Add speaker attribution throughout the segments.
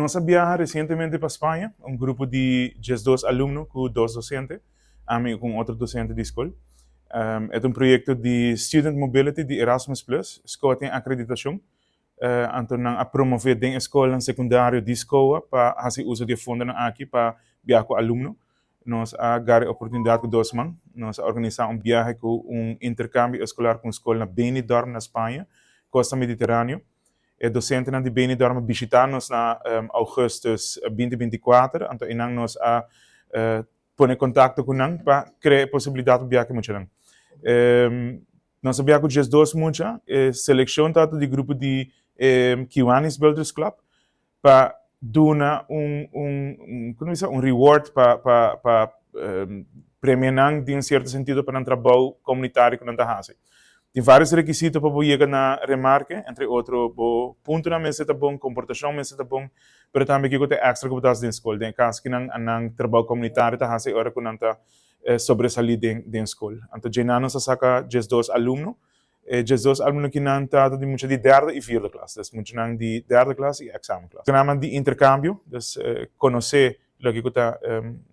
Speaker 1: Nos a biaha resientemente pa Spaña, un grupo di 12 alumno ku dos dosente, ami ku otro dosente di skol. E ta un proyekto di Student Mobility di Erasmus Plus, SKOA tin akreditashon. Anto nan a promové den skol sekundario di SKOA pa hasi uso di fondonan aki pa biaha ku alumno. Nos a gara e oportunidat ku dos man. Nos a organisá un biahe ku un interkambio eskolar ku un skol na Benidorm na Spaña, Kosta Mediteráneo. E dosentenan di Benidorm a bishitá nos na ougùstùs 2024, anto einan nos a pone kontakto ku nan pa krea e posibilidat pa biaha ku muchanan. Nos a biaha ku 12 mucha, e selekshon tabata di grupo di Kiwanis Builders Club pa duna un, kon bisa, un reward pa premia nan den un sierto sentido pa nan trabou komunitario ku nan ta hasi. Tin vários rekisito pa bo yega na remarke, entre otro bo puntonan mester ta bon, komportashon mester ta bon, pero tambe kiko ta e èkstra ku bo ta hasi den skol. Den e kas ku nan nan trabou komunitario ta hasi ora ku nan ta sobresalí den skol. Anto dje nan nos a saka 12 alumno. E 12 alumno ki nan ta di mucha di derde i vierde klas, dus muchanan di derde klas i èksamenklas. Programa di interkambio, dus konosé loke ku ta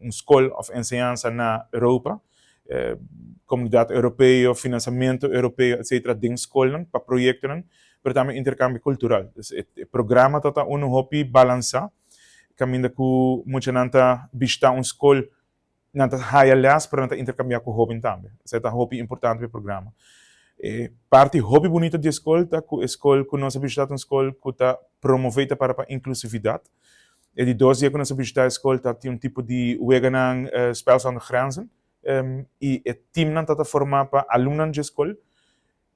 Speaker 1: un skol òf enseñansa na Europa, komunidat europeo, finansamentu europeo, etsetera den skolnan pa proyektonan, pero tambe interkambio kultural. Dus e programa ta ta unu hopi balansá, kaminda ku muchanan ta bishitá un skol, nan ta haya lès pero nan ta interkambiá ku hóben tambe. Esei ta hopi importante pa e programa. E parti hopi bunita di e skol ta ku e skol ku nos a bishitá ta un skol ku ta promové i ta para pa inklusividat. E di dos dia ku nos a bishitá e skol ta tin un tipo di weganan Spel Zonder Grenzen i e timnan ta ta formá pa alumnonan dje skol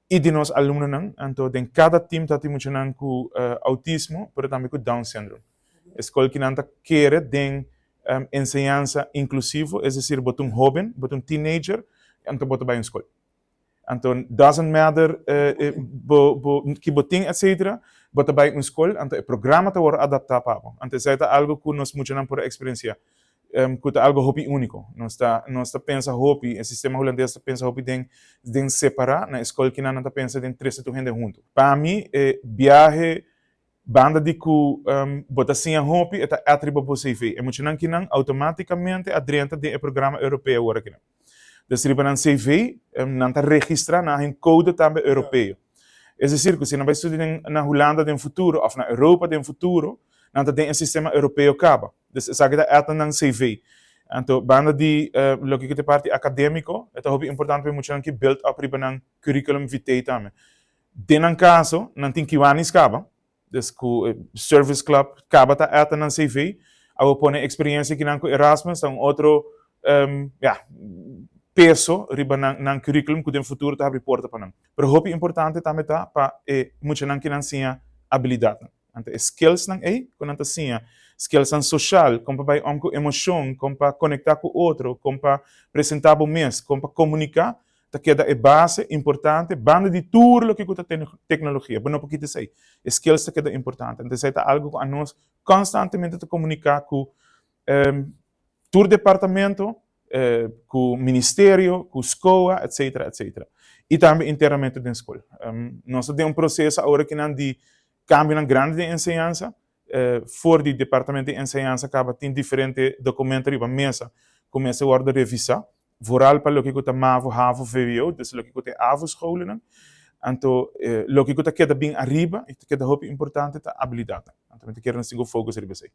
Speaker 1: i di nos alumnonan. Anto den kada tim ta tin muchanan ku outismo pero tambe ku Down syndrome. E skol kinan ta kere den enseñansa inklusivo, es desir bo ta un hóben, bo ta un teenager anto bo ta bai un skol. Anto doesn't matter bo bo ki bo tin etcetera, bo ta bai un skol anto e programa ta wòrdu adaptá pa bo. Anto esei ta algu ku nos muchanan por a eksperensiá, ku ta algu hopi úniko. Nos ta pensa hopi, e sistema hulandes ta pensa hopi den separá, na e skol kinan nan ta pensa den trese tur hende huntu. Pa mi e biahe banda di ku bo ta siña hopi e ta èt riba bo CV. E muchanan kinan outomátikamente a drenta den e programa europeo awor akinan. Dus riba nan CV nan ta registrá, nan a haña un kode tambe europeo. Es desir ku si nan bai studia den na Hulanda den futuro òf na Europa den futuro, nan ta den e sistema europeo kaba. Dus esaki ta èt na nan CV. Anto banda di loke ku ta e parti akadémiko, e ta hopi importante pa e muchanan ki build up riba nan curriculum vitae tambe. Den nan kaso, nan tin Kiwanis kaba. Dus ku service club kaba ta eta nan CV, awor pone experiencia kinan ku Erasmus ta un otro ya peso riba nan nan curriculum ku den futuro ta habri porta pa nan. Pero hopi importante tambe ta pa e muchanan kinan siña abilidatnan. Anto e skillsnan ei ku nan ta siña, skillsnan social, kon pa bai om ku emocion, kon pa konekta ku otro, kon pa presenta bo mes, kon pa komunika, ta keda e base importante banda di tur loke ku ta teknologia. Bo no por kita esei. E skills ta keda importante. Anto esei ta algu ku anos konstantemente ta komuniká ku tur departamento, ku ministerio, ku SKOA, etsetera, etsetera. I tambe internamente den skol. Nos ta den un proseso awor akinan di kambionan grandi den enseñansa. For di departamento di enseñansa kaba tin diferente dokumento riba mesa ku mester wòrdu revisá. Vooral pa loke ku ta mavo, havo, vwo, dus loke ku ta e avo-scholennan. Anto loke ku ta keda bin ariba i ta keda hopi importante ta abilidatnan. Anto mi ta kere nos tin ku focus riba esei.